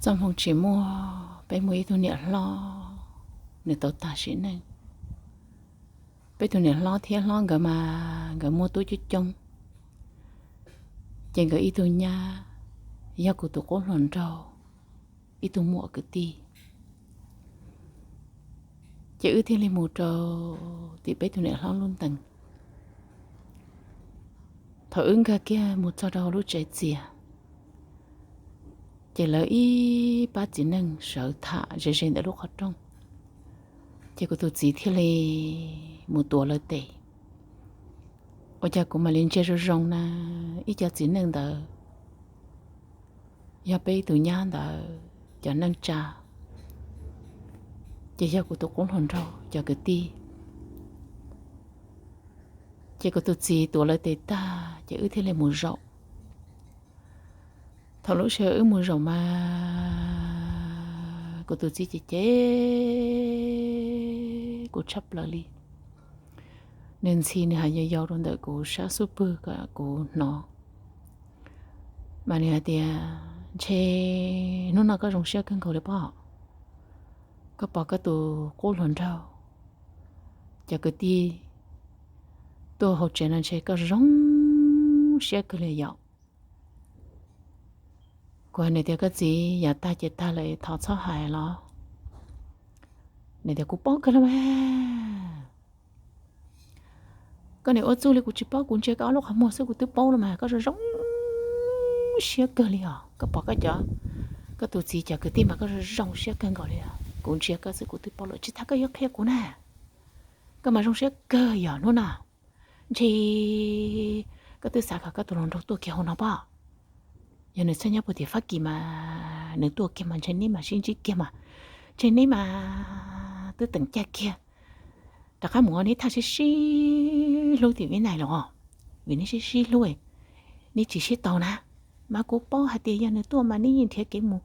Txoj hmoo tsis muaj, peb muaj ib tug niam hlob, nws tau tag sim neej. Peb tus niam hlob thiab hlob nkawd mas nkawd muaj tub coob coob, ces nkawd ib tug nyab yog kuv tus qub hluas nraug ib tug muam kwv tij. Ces wb thiaj li mus rau tim peb tus niam hlob lub ntees. Thaum wb nkag kiag mus txog rau hauv lub tsev txias, ces lawv ib pab txiv neej sawv tham ze ze ntawm lub qhov rooj. Ces kuv tus txiv thiaj li mus tuav lawv tes. Ua cas kuv mam li ntsia zoo zoo na, ib co txiv neej ntawd yog peb ib tus nyab ntawd cov neej tsa, ces yog kuv tus qub hluas nraug cov kwv tij. Ces kuv tus txiv tuav lawv tes tag ces wb thiaj li mus zaum. Thaum lub sij hawm wb mus zaum mas kuv tus txiv cem cem kuv tshaj plaws li. Nws ntxhi nws hais yau yau rau ntawm kuv sab xub pwg kom kuv hnov. Mas nws hais tias, ntshe hnub no koj zoo siab kawg nkaus li pob. Koj pom koj tus qub hluas nraug cov kwv tij tuaj hauv tsev no ntshe koj zoo siab kawg li yom. Kuv hais nws tias, koj txiv, yav tag ces tag lawm, thov txhob hais los. Nws tias, kuv paub kawg los mas. Koj niam ua txuj li kuv tsis paub, kuv ntsia koj ob lub qhov muag xwb kuv twb paub los mas, koj zoo zoo siab kawg li os. Koj pom koj cov, koj tus txiv cov kwv tij mas koj zoo zoo siab kawg nkaus li os. Kuv ntsia koj xwb kuv twb paub lawm, tsis tas koj yuav qhia kuv na. Koj mas zoo siab kawg yog hnub no. Ntshe koj twb xav kom koj tus hluas nraug tuaj kiag hauv no pob. Yog nws txhob nyob puag tim Fab Kis mas nws tuaj kiag mas ntshe neb mas sib ntsib kiag mas, ntshe neb mas twb teem caij kiag rov qab mus ua neb thaj sib sib hlub tim Vib Nais los, vim neb sib sib hlub, neb tsis sib tau na. Mas kuv paub hais tias yog nws tuaj mas neb yeej nrhiav kev mus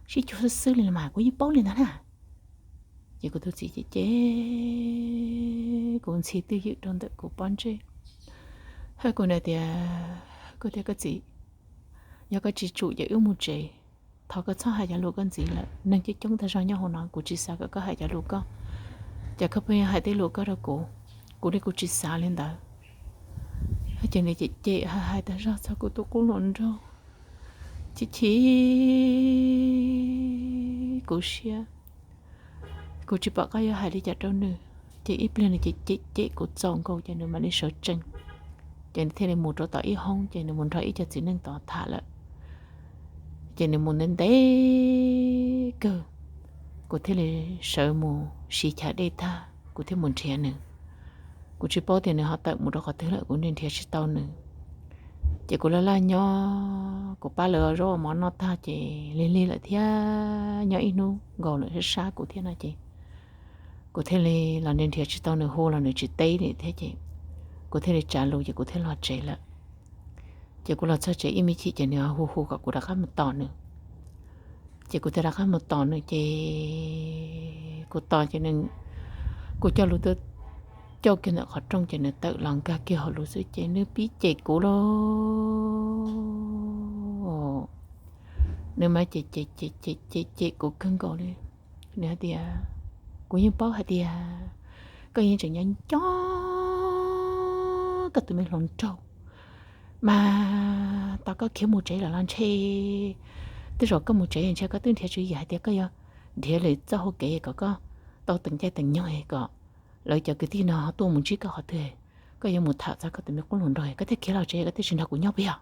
sib cuag xwb xwb li los mas, kuv yeej paub li ntawd na. Ces kuv tus txiv cem cem kuv ntxhi twj ywm rau ntawm kuv pob ntseg. Hais kuv tias, koj tias koj txiv, yog koj tsis tsum ces wb mus tsev. Thov koj txhob hais cov lus koj ntxiv lawm, neeg coob coob tag zog nyob hauv no, kuv tsis xav kom koj hais cov lus koj. Ces koj pheej yuav hais tej lus koj rau kuv, kuv li kuv tsis xav li ntawd. Ces nws cem cem hais hais tag zog txog kuv tus qub hluas nraug, chim chim kuv siab. Kuv tsis pom qab yuav hais li cas rau nws, ces ib pliag nws cem cem cem kuv txaus nkaus ces nws mam li sawv tsees. Ces nws thiaj li mus rau tom ib hoob ces nws mus nrog ib co txiv neej tod tham lawm. Ces nws mus ntev ntev kawg, kuv thiaj li sawv mus siv chav dej tag kuv thiaj mus nrhiav nws. Kuv tsis paub tias nws ho tawm mus rau qhov twg lawm, kuv nrhiav tsis tau nws. Ces kuv laj laj nyob, kuv pab lawv zaub mov noj tag ces lig lig lawm thiab, nyob ib hnub nkaus lawm sab sab kuv thiab no ces kuv thiaj li los nrhiav nrhiav tsis tau nws, hu los nws tsis teb li thiab ces kuv thiaj li tsav lus ces kuv thiaj los tsev lawm. Ces kuv los txog tsev ib me chim ces nws hu hu kom kuv rov qab mus tos nws. Ces kuv thiaj rov qab mus tos nws ces kuv tos ces nws, kuv coj lus tuaj coj kiag ntawm qhov rooj ces nws tawm los nkag kiag hauv lus xwb ces nws pib cem kuv lauj. Nws mas cem cem cem cem cem cem kuv kawg nkaus li. Nws hais tias, kuv yeej paub hais tias koj yeej tseem nyob nco koj tus me hluas nraug, mas tos koj khiav mus tsev lawm los ntshe, tej zaum koj mus tsev ntshe koj twb nrhiav tswv yim hais tias koj yuav nrhiav lwm txoj hau kev kom koj tau teem caij teem nyoog kom lawv cov kwv tij no tuaj mus ntsib koj qhov twg, koj yuav mus tham txog koj tus me qub hluas nraug koj thiaj khiav los tsev, koj thiaj tsis nrog kuv nyob puas yog?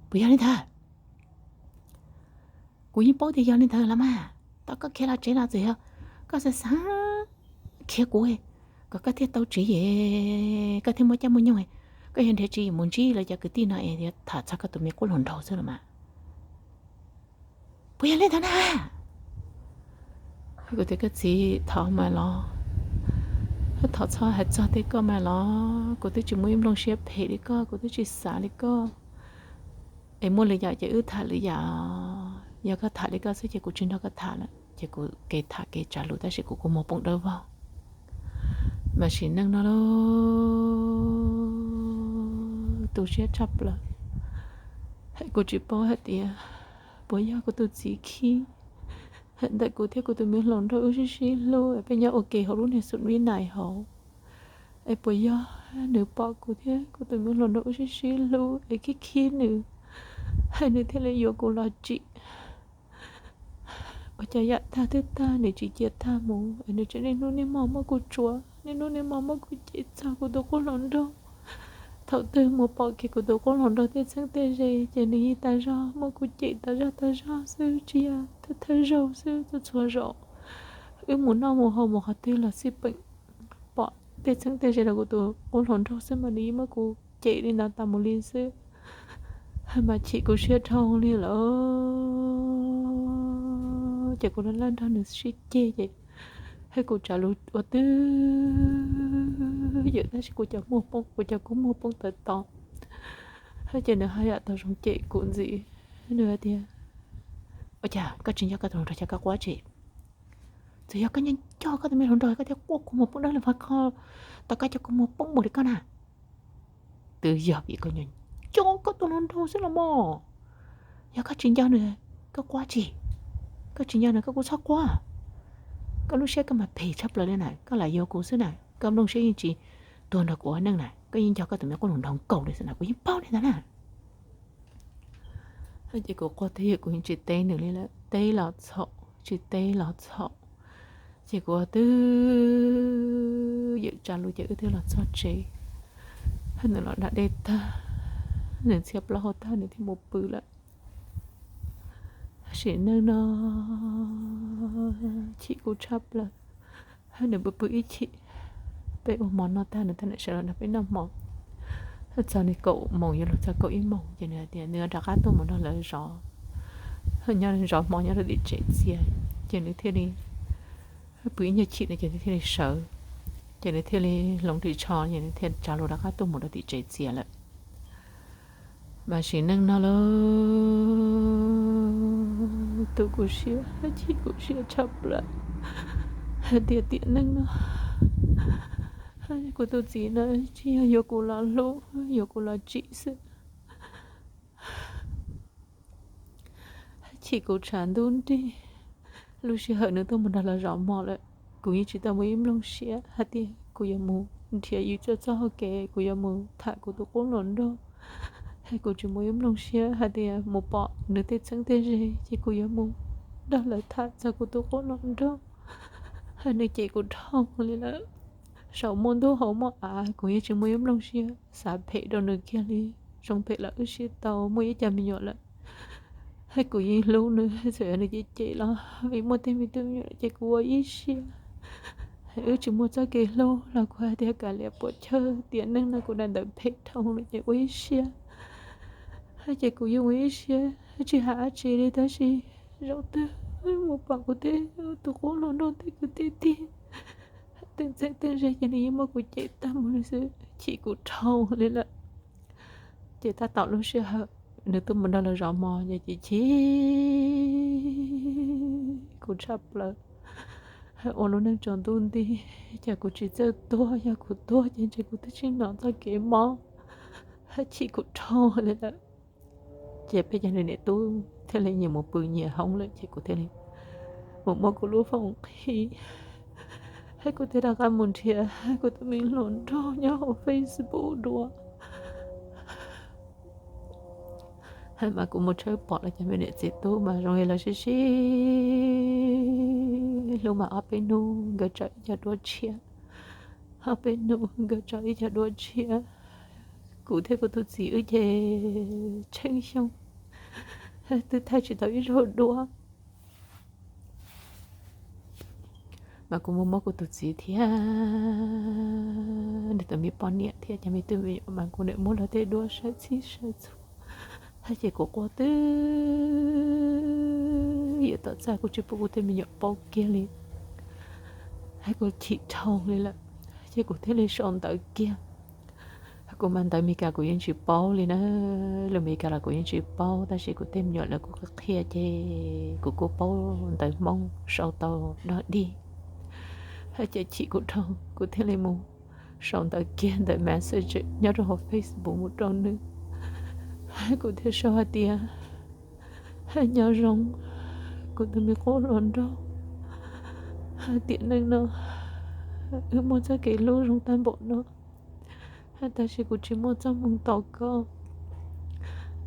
Puas yog li ntawd? Kuv yeej paub tias yog li ntawd los mas, tau koj khiav los tsev los txawm yog koj xav xav khiav kuv kom koj thiaj tau tswv yim, koj thiaj muaj caij muaj nyoog, koj yuav nrhiav tswv yim mus ntsib lawv cov kwv tij no es yuav tham txog koj tus me qub hluas nraug xwb los mas. Puas yog li ntawd na? Kuv tias koj txiv, thov mas los, thov txhob hais txog tej koj mas los, kuv twb tsis muaj ib nplooj siab phem li koj, kuv twb tsis xav li koj. Es muaj lwm yam ces wb tham lwm yam, yog koj tham li koj xwb ces kuv tsis nrog koj tham lawm. Ces kuv kev tham kev tsav lus tab sis kuv kuj muag poob dawb vog. Mas sim neej no lauj, tu siab tshaj plaws. Kuv tsis paub hais tias puas yog kuv tus txiv khib, ntawm kuv thiab kuv tus me hluas nraug wb sib sib hlub es peb nyob ua ke hauv lub niag xum vib nais hauv, es puas yog nws pom kuv thiab kuv tus me hluas nraug wb sib sib hlub es khib khib nws, es nws thiaj li yuav kuv los tsim? Ua cas yam tag twb tag, nws tsis cia tag mus, es nws tseem niaj hnub niaj hmo muab kuv tsuav, niaj hnub niaj hmo muab kuv cem txog kuv tus qub hluas nraug. Thaum twg mus pom kiag kuv tus qub hluas nraug tej txheeb tej ze ces nws yeej tas zog muab kuv cem tas zog tas zog xwb, tsis yog thawj thawj zaug xwb, txhua txhua zaus wb mus noj mus haus mus qhov twg los xij peem pom tej txheeb tej ze rau kuv tus qub hluas nraug xwb mas nws yeej muab kuv cem li ntawd tas mus li xwb. Mas chim kuv siab dhau li lawm. Ces kuv laj laj nrog nws sib ceg ces, hais kuv tsav lus ua twb ywm tab sis kuv cov muag poob, kuv cov kua muag poob tawv tod. Ces nws haj yam tau zoo cem kuv ntxiv, nws hais tias, Ua cas koj tsis nco koj tus hluas nraug, cas koj quaj tsis? Txawm yog koj nco nco koj tus me hluas nraug koj thiaj quaj kua muag poob dawb li vag kho, tom koj cov kua muag poob npaum li koj na. Twb yog vim koj nco nco koj tus hluas nraug xwb los mas. Yog koj tsis nco nws, koj quaj tsis? Koj tsis nco nws koj kuj txhob quaj. Koj lub siab koj mas phem tshaj plaws li na, koj lam yuav kuv xwb na, koj nplooj siab yeej tsis tuag nrog kuv ua neej na, koj yeej nco koj tus me qub hluas nraug nkaus li xwb na, kuv yeej paub li ntawd na. Ces kuv quaj twb ywm kuv yeej tsis teb nws li lawm, teb los txhaum tsis teb los txhaum. Ces kuv twb ywm tsav lus ces wb twb los txog tsev. Nws los da dej tag, nws ntxhiab plaub hau tag nws thiaj mus pw lawm. Sim neej no chim kuv tshaj plaws. Nws pw pw ib chim, peb ua hmo noj tag nws thiaj li sawv los nrog peb noj hmo. Txog li kaum moos yuav luag txog kaum ib moos ces nws hais tias nws yuav rov qab tuaj mus nrog lawv zov, nyob zov hmo nyob rau tim tsev txias. Ces nws thiaj li pw ib nyuag chim no ces nws thiaj li sawv, ces nws thiaj li hloov ris tsho ces nws thiaj tsav lus rov qab tuaj mus rau tim tsev txias lawm. Mas sim neej no lawm, tu kuv siab, chim kuv siab tshaj plaws hais tias tiam neej no kuv tus txiv no tsis yog yuav kuv los hlub, yuav kuv los tsim xwb. Chim kuv tshav ntuj nrig, lub sij hawm nws tuaj mus nrog lawv zov hmo lawm, kuv yeej tsis tau muaj ib nplooj siab hais tias kuv yuav mus nrhiav yus txoj txoj hau kev, kuv yuav mus tham kuv tus qub hluas nraug, es kuv tsis muaj ib nplooj siab hais tias mus pom nws tej txheeb tej ze ces kuv yuav mus nrog lawv tham txog kuv tus qub hluas nraug. Nws cem kuv dhau li lawm, saum muaj ntub hauv muaj av, kuv yeej tsis muaj ib nplooj siab xav phem rau nws kiag li. Zoo phem los wb sib tau muaj ib co me nyuam lawm, es kuv yeej hlub nws, txawm yog nws cem cem los vim muaj tej me tub me nyuam ces kuv ua ib siab. Wb tsis muaj txoj kev hlub los kuv hais tias kav liam puas chawj, tiam neej no kuv daim ntawv phem dhau lawm ces ua ib siab. Ces kuv yeej ua ib siab tsis hais dab tsi li, tab sis zaum twg mus pom kuv tej tus qub hluas nraug tej kwv tej tij, tej txheeb tej ze ces nws yeej muab kuv cem tag mus li xwb, chim kuv dhau li lawm. Ces tab tom lub sij hawm nws tuaj mus nrog lawv zov hmo ces chim kuv tshaj plaws. Ua lub neej tsaus ntuj nti, cas kuv tsis txawj tuag, yog kuv tuag ces ntshe kuv twb tsis hnov txoj kev mob, chim kuv dhau li lawm. Ces peb cov niam tub thiaj li nyias mus pw nyias hoob lawm ces kuv thiaj li mus muab kuv lub foom qhib, es kuv thiaj rov qab mus nrhiav kuv tus me hluas nraug nyob hauv Facebook dua. Mas kuv mus tshawb pom lawv cov me niam txiv tub mas zoo li lawv sib sib hlub mas ob peb hnub nkawd tso ib co duab tshiab, ob peb hnub nkawd tso ib co duab tshiab. Kuv thiab kuv tus txiv wb ces tsheej xyoo twb thaij tsis tau ib zaug duab. Mas kuv mus muab kuv tus txiv thiab nws tus me poj niam thiab cov me tub me nyuam mas kuv niam muab lawv tej duab saib txhij saib txhua, ces kuv quaj twb yuav tom txaj kuv tsis pub kuv tej me nyuam paub kiag li. Kuv chim dhau li lawm, ces kuv thiaj li sau ntawv kiag. Kuv mas ntawv Meskas kuv yeej tsis paub li na, lus Meskas los kuv yeej tsis paub, tab sis kuv tej me nyuam lawv kuj qhia ces kuv kuj paub ntawv Hmoob sau tau dog dig. Ces chim kuv dhau kuv thiaj li mus sau ntawv kiag ntawm Messenger nyob rau hauv Facebook mus rau nws. Kuv thiaj sau hais tias, nyob zoo, kuv tus me qub hluas nraug, hais tias, Neej no, wb muaj txoj kev hlub zoo tag npaum no, tab sis kuv tsis muaj txoj hmoo tos koj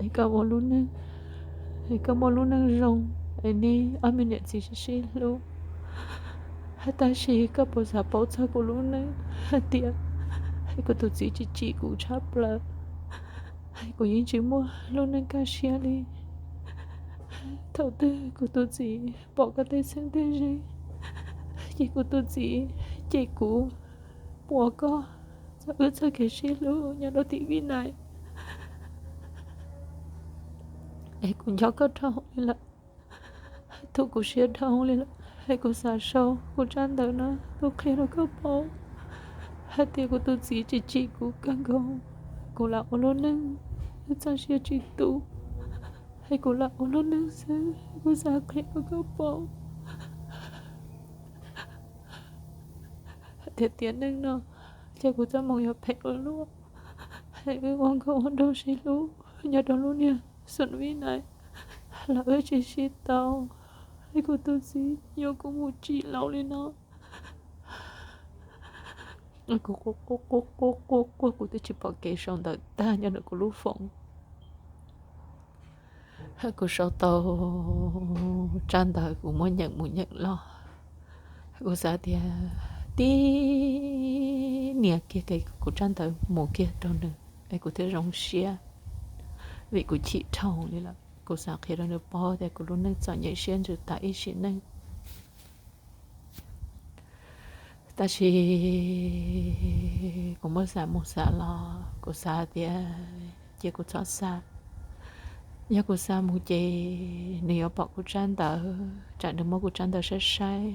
es koj ua lub neej, es koj muaj lub neej zoo, es neb ob me niam txiv sib sib hlub. Tab sis koj puas xav paub txog kuv lub neej hais tias, es kuv tus txiv tsis tsim kuv tshaj plaws, es kuv yeej tsis muaj lub neej kaj siab li. Thaum twg kuv tus txiv pom koj tej txheeb tej ze, ces kuv tus txiv cem kuv, puas koj txog wb txoj kev sib hlub nyob rau tim Vib Nais, es kuv nco koj dhau li lawm, tu kuv siab dhau li lawm, es kuv xav sau kuv tsab ntawv no tuaj qhia rau koj paub hais tias kuv tus txiv tsis tsim kuv kawg nkaus, kuv lam ua lub neej txoj sia tsis tu, es kuv lam ua lub neej xwb, kuv xav qhia rau koj paub hais tias tiam neej no ces kuv txoj hmoo yuav phem ua luaj, es wb ua nkauj ua nraug sib hlub nyob rau lub niag xoom Vib Nais los wb tsis sib tau, es kuv tus txiv yuav kuv mus tsim laus li no. Kuv quaj quaj quaj quaj quaj, kuv twb tsis pom kev sau ntawv tag nyob ntawm kuv lub foos. Kuv sau tau tsab ntawv, kuv muab nyeem mus nyeem los, kuv xav tias tib nias kiag kuv tsab ntawv mus kiag rau nws es kuv thiaj zoo siab, vim kuv chim dhau li lawm. Kuv xav qhia rau nws paub tias kuv lub neej txom nyem siab ntsws tas ib sim neej. Tab sis kuv muab xav mus xav los kuv xav tias cia kuv txhob xa. Yog kuv xa mus ces nws yuav pom kuv tsab ntawv, tsam nws muab kuv tsab ntawv saib saib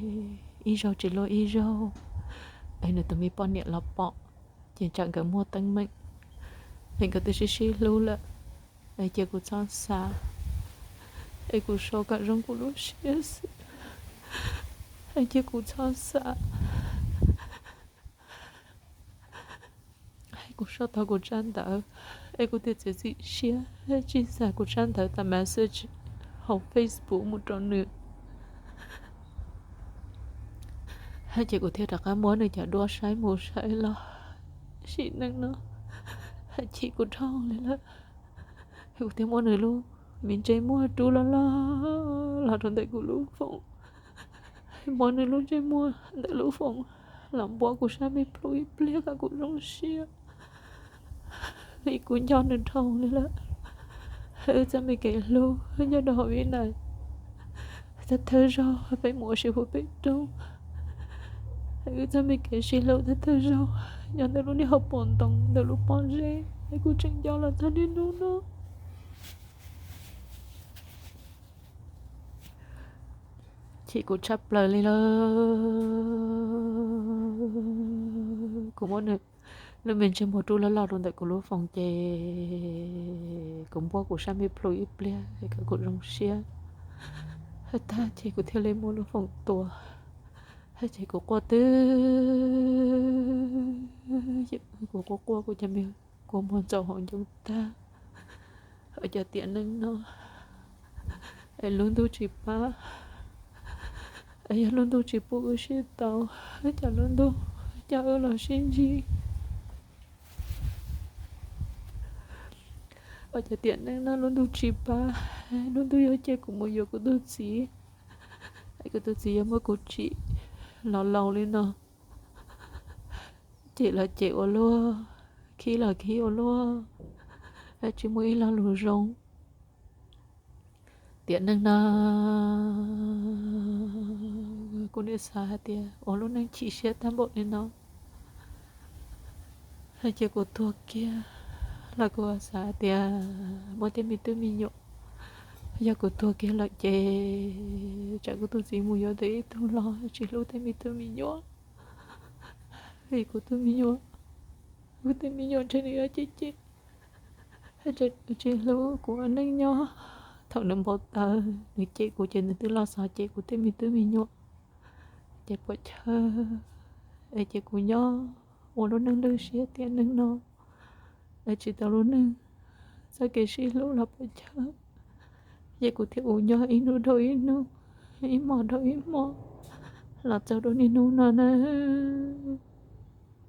ib zaug tsis luaj ib zaug, es nws tus me poj niam los pom, ces tsam nkawd muaj teeb meem, es nkawd twb sib sib hlub lawm, es cia kuv txhob xa, es kuv sau kom zoo kuv lub siab xwb, es cia kuv txhob xa. Es kuv sau tau kuv tsab ntawv, es kuv thiaj txiav txim siab tsis xa kuv tsab ntawv tas message hauv Facebook mus rau nws. Ces kuv thiaj rov qab muab nws cov duab saib mus saib los, sim neej no chim kuv dhau li lawm. Kuv thiaj muab nws lub me ntsej muag rub loj loj los rau ntawm kuv lub foos, muab nws lub ntsej muag ntawm lub foos los npuab kuv sab me plhu ib pliag kom kuv zoo siab, vim kuv nco nws dhau li lawm. Wb txoj me kev hlub nyob rau hauv Vib Nais thawj thawj zaug peb mus ua si puag pem roob, wb txoj me kev sib hlub thawj thawj zaug nyob ntawm lub niag hauv paus ntoo ntawm lub pob zeb, es kuv tseem nco los txog niaj hnub no. Chim kuv tshaj plaws li lawm. Kuv muab nws lub me ntsej muag rub loj loj rau ntawm kuv lub foos ces kuv npuab kuv sab me plhu ib pliag kom kuv zoo siab. Tag ces kuv thiaj li muab lub foos tua, ces kuv quaj twb, kuv quaj quaj kuv cov me kua muag ntxaum hauv ncoo tag. Cov tiam neej no, es lub ntuj tsis pab, es yog lub ntuj tsis pub wb sib tau, cas lub ntuj coj wb los sib ntsib. Cov tiam neej no lub ntuj tsis pab, lub ntuj yuav cia kuv mus yuav kuv tus txiv, es kuv tus txiv yuav muab kuv tsim los laus li no, cem los cem ua luaj, khib los khib ua luaj, tsis muaj ib lo lus zoo. Tiam neej no kuv nim xav hais tias ua lub neej chim siab tag npaum li no, ces kuv tuag kiag los kuv xav hais tias muaj tej me tub me nyuam, yog kuv tuag kiag lawm ces tsam kuv tus txiv mus yuav ntawm ib tug los tsis hlub tej me tub me nyuam, vim kuv tus me nyuam, kuv tej me nyuam ntshe nws yuav cem cem, tsis hlub kuv ua neej nyob. Thaum nws npau taws nws cem kuv ces nws twb los xav cem kuv tej me tub me nyuam, ces puas chawj, es ces kuv nyob ua lub neej lwj siab tiam neej no, es tsis tau lub neej txoj kev sib hlub los puas chawj, ces kuv thiaj ua nyob ib hnub dhau ib hnub, Ib hmos dhau ib hmos los txog rau niaj hnub no nawb.